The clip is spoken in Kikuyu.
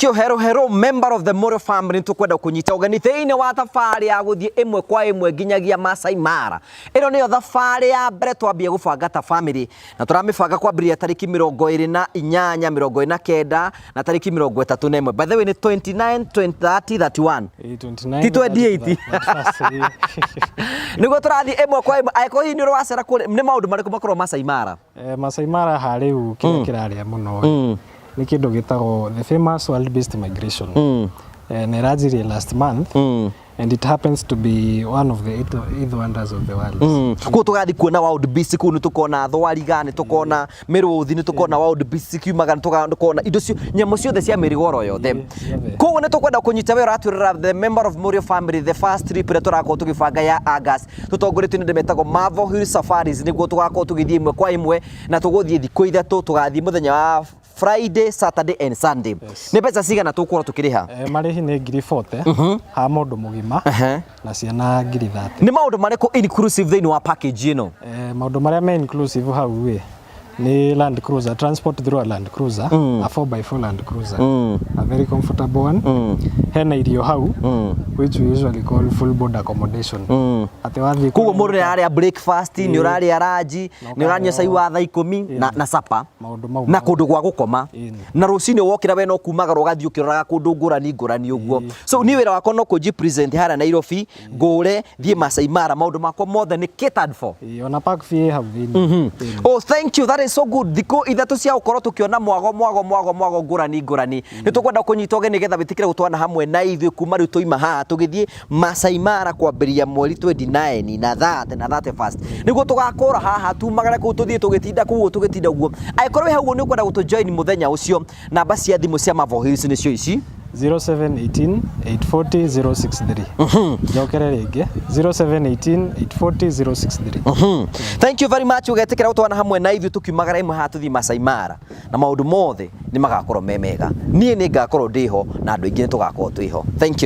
Kio hero hero, member of the Moro family, tukwenda kunyita ũgeni thĩinĩ wa thabarĩ ya gũthiĩ ĩmwe kwa ĩmwe nginyagia Masai Mara. Ĩno nĩyo thabarĩ ya mbere twambia gũbanga ta family, na tũramĩbanga kwambĩrĩria tarĩki 28, 29 na tarĩki 31. By the way, nĩ 29, 20, 30, 31. 29. Ti 28. 31st. Nĩguo tũrathiĩ ĩmwe kwa ĩmwe. Angĩkorwo hihi nĩ ũrĩ wacera kũrĩa, nĩ maũndũ marĩkũ makoragwo Masai Mara? Masai Mara harĩu kĩrĩa kĩrarĩa mũno nĩ kĩndũ gĩtagwo the famous wildebeest migration. Na ĩranjirie last month and it happens to be one of the eight wonders of the world. Kũu tũgathiĩ kuona wild beast kũu, nĩ tũkona thwariga, nĩ tũkona mĩrũthi, nĩ tũkona wild beast cikiumaga, nĩ tũkona indo cio, nyamũ ciothe cia mĩrigo oro yothe. Ciothe. Koguo nĩ tũkwenda kũnyita we ũratwĩrora, the member of Morio family, the first trip ĩrĩa tũrakorwo tũgĩbanga ya August, tũtongoretio nĩ andũ metagwo Marvel Hill Safaris, nĩguo tũgakorwo tũgĩthiĩ ĩmwe kwa ĩmwe, na tũgũthiĩ thikũ 3. Tũgathiĩ mũthenya wa Friday, Saturday and Sunday. Yes. Nĩ mbeca cigana tũgũkorwo tũkĩrĩha? Marĩhi nĩ ngiri 40 ha mũndũ mũgima na ciana ngiri 30. Nĩ maũndũ marĩkũ inclusive thĩinĩ wa package ĩno? Maũndũ marĩa me inclusive hau ĩ nĩ Land Cruiser, transport through a Land Cruiser, a 4x4 Land Cruiser, a very comfortable one. Hena irio hau, which we usually call full board accommodation, atĩ wathiĩ Koguo kũrĩa mũndũ nĩ ararĩa breakfast, nĩ ũrarĩa lunch, nĩ ũranyua cai wa thaa 10 na supper maũndũ mau na kũndũ gwa gũkoma. Na rũcinĩ wokĩra, we no kumagara ũgathiĩ ũkĩroraga kũndũ ngũrani ngũrani ũguo. So niĩ wĩra wakwa no kũnji present harĩa Nairobi, ngũre thiĩ Masai Mara, maũndũ makwa mothe nĩ catered for. Ĩĩ, ona park fee ĩ hau thĩinĩ. Oh, thank you, that is so good. Thikũ 3 cia gũkorwo tũkĩona mwago mwago mwago mwago ngũrani ngũrani. Nĩ tũkwenda kũnyita ũgeni nĩgetha wĩtĩkĩre gũtwana hamwe na ithuĩ kuma rĩu tũima haha tũgĩthiĩ Masai Mara kwambĩrĩria mweri 29 na 30 na 31st, nĩguo tũgakũra haha tumagare kũu, tũthiĩ tũgĩtinda kũu, tũgĩtinda ũguo. Angĩkorwo wĩ hau ũguo nĩ ũkwenda gũtũ join mũthenya ũcio, namba cia thimũ cia Marvel Hills nĩcio ici. 0718 840 063. Njokere rĩngĩ, 0718 840 063. Thank you very much. Ũgetĩkĩra gũtwana hamwe na ithuĩ tũkiumagara ĩmwe haha tũthiĩ Masai Mara, na maũndũ mothe nĩ magakorwo me mega. Niĩ nĩ ngakorwo ndĩho na andũ aingĩ nĩ tũgakorwo twĩho. Thank you.